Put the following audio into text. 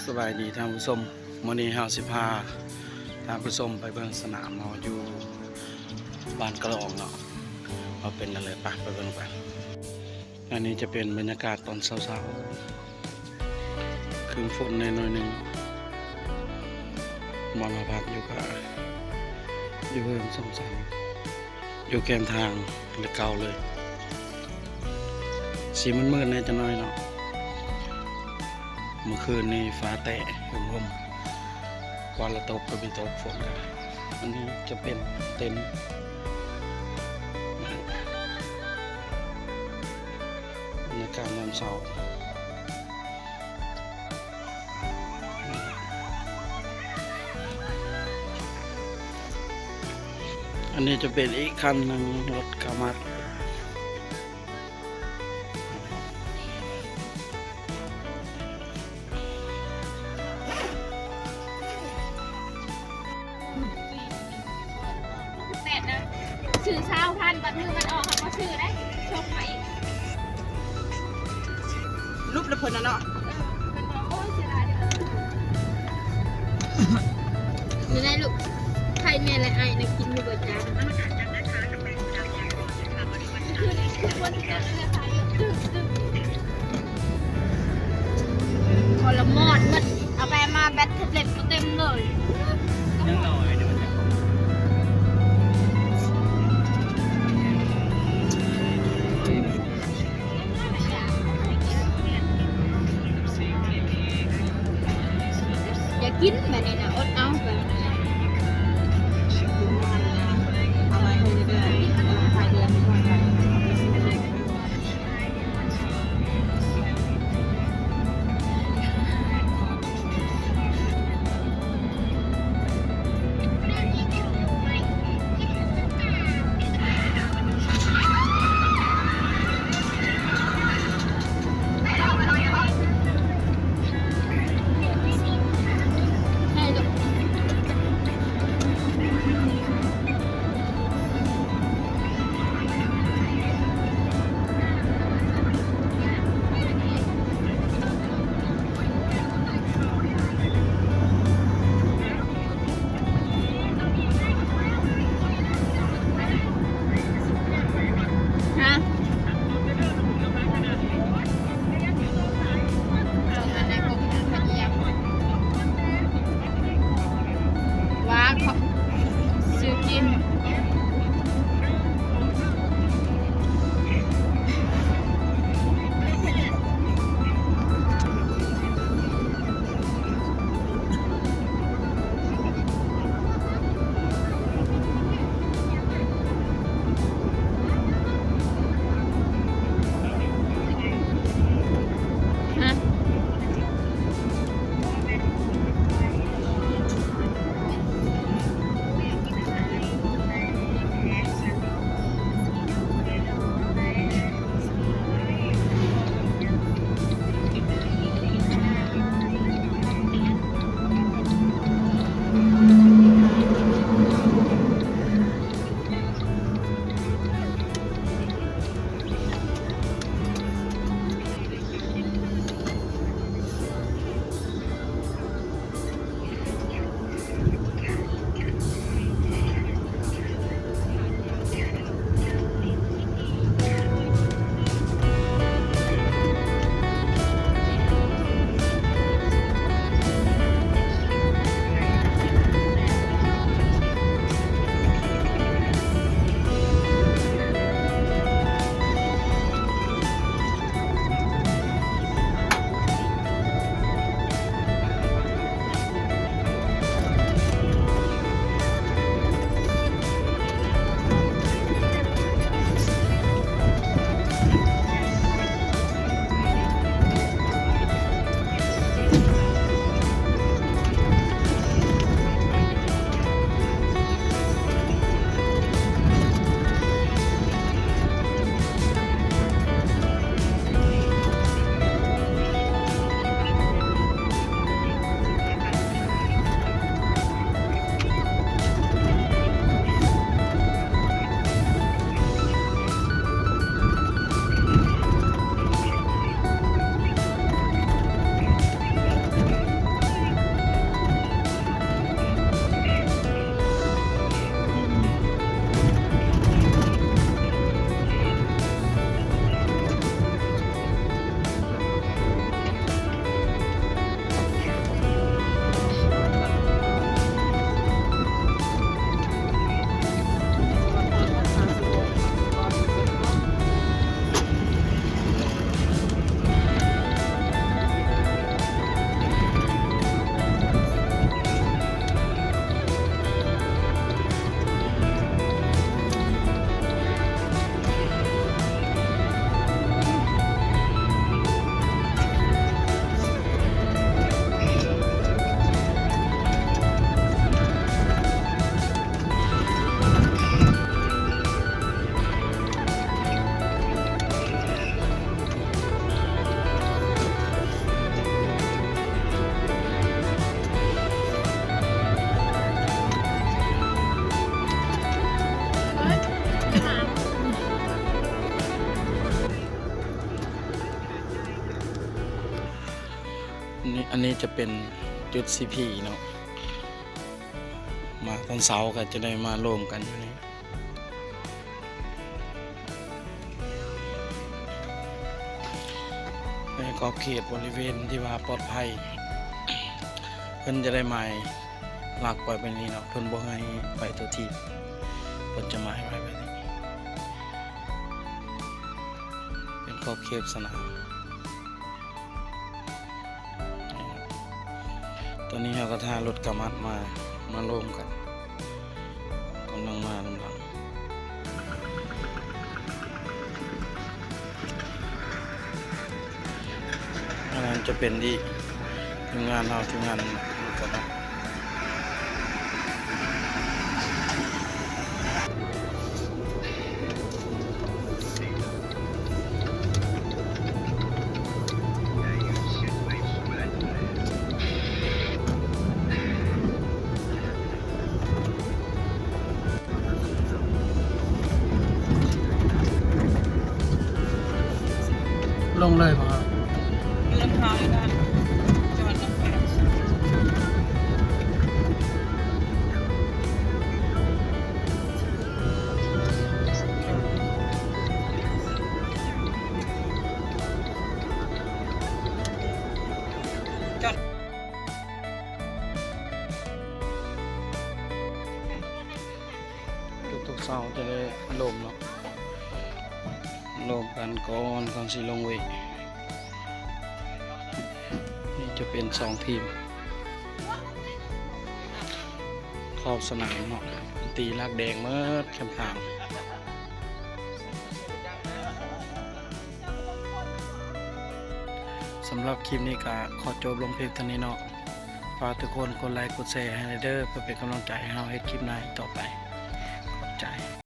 ສະບາຍດີທ່ານຜູ້ຊົມ, ມື້ນີ້ເຮົາຊິພາທ່ານຜູ້ຊົມໄປເບິ່ງສະໜາມເຮົາຢູ່ບ້ານກະລອງເນາະ ວ່າເປັນແນວໃດ. ໄປ ໄປເບິ່ງກັນ. ອັນນີ້ຈະເປັນບັນຍາກາດຕອນເຊົ້າໆ ຄຶ້ມຝົນແດ່ໜ້ອຍໜຶ່ງ. ບ່ອນເຮົາພັກຢູ່ກະຢູ່ເຮືອນສອງຊັ້ນ ຢູ່ແຄມທາງແລະເກົ່າເລີຍ. ຊິມືດໆແດ່ຈັກໜ້ອຍເນາະ. ມື້ຄືນນີ້ຟ້າແຕະ ລົມ ວ່າລະຕົກກະບໍ່ຕົກ ຝົນກະ. ອັນນີ້ຈະເປັນເຕັນ ບັນຍາກາດຍາມເຊົ້າ. ອັນນີ້ຈະເປັນອີກຄັນໜຶ່ງ ລົດກາມັດ. ແປດນະ ຊື້ຊາວພັນ ບັດມື້ມັນອອກເຮົາກໍຊື້ໄດ້ ຊົກມາອີກ. ຫຼຸບລະເພິ່ນນະເນາະ. ເອີ ເພິ່ນວ່າ ໂອ້ຍ ເສຍດາຍເດີ. ຢູ່ໃນລູກ ໄຂ່ແມ່ແລະອ້າຍນະກິນຢູ່ບໍ່ຈ້າ? ຄືນນີ້ຄືຄົນເຕັມເລີຍ ຂາຍເລີຍ ຕຶກໆ. ພໍລະມອດໝົດ ເອົາໄປເອົາມາແບັດແທັບເລັດກໍເຕັມເລີຍ. ຢາກກິນບາດນີ້ນະ ອົດເອົາໄປ. ໃຫ້ລູກ. ນີ້ ອັນນີ້ຈະເປັນຈຸດ ຊີ ພີ ເນາະ ມາຕອນເຊົ້າກໍຈະໄດ້ມາລົມກັນຢູ່ນີ້ ໃນຂອບເຂດບໍລິເວນທີ່ວ່າປອດໄພ ເພິ່ນຈະໄດ້ໝາຍຫຼັກໄວ້ແບບນີ້ເນາະ ເພິ່ນບໍ່ໃຫ້ໄປຕົວທີບ ເພິ່ນຈະໝາຍໄວ້ແບບນີ້ ເປັນຂອບເຂດສະໜາມ. ຕອນນີ້ເຮົາກໍຖ້າລົດກາມັດມາ ມາລົມກັນ ກຳລັງມານຳຫຼັງ ອັນນັ້ນຈະເປັນອີກທີມງານເຮົາ ທີມງານລົດກາມັດ. ລົງເລີຍບໍ່? ຢູ່ນຳທາງນີ້ນະ ຈອດນຳ ຈອດ. ທຸກໆເຊົ້າຈະໄດ້ລົມເນາະ ລົມກັນກ່ອນ ກ່ອນຊິລົງເວກ. ນີ້ຈະເປັນສອງທີມ ຂອບສະໜາມເນາະ ຕີຫຼັກແດງໝົດແຄມທາງ. ສຳລັບຄລິບນີ້ກໍຂໍຈົບລົງພຽງເທົ່ານີ້ເນາະ. ຝາກທຸກຄົນກົດໄລກົດແຊໃຫ້ແດ່ເດີ ເພື່ອເປັນກຳລັງໃຈໃຫ້ເຮົາເຮັດຄລິບໃໝ່ຕໍ່ໄປ. ຂອບໃຈ.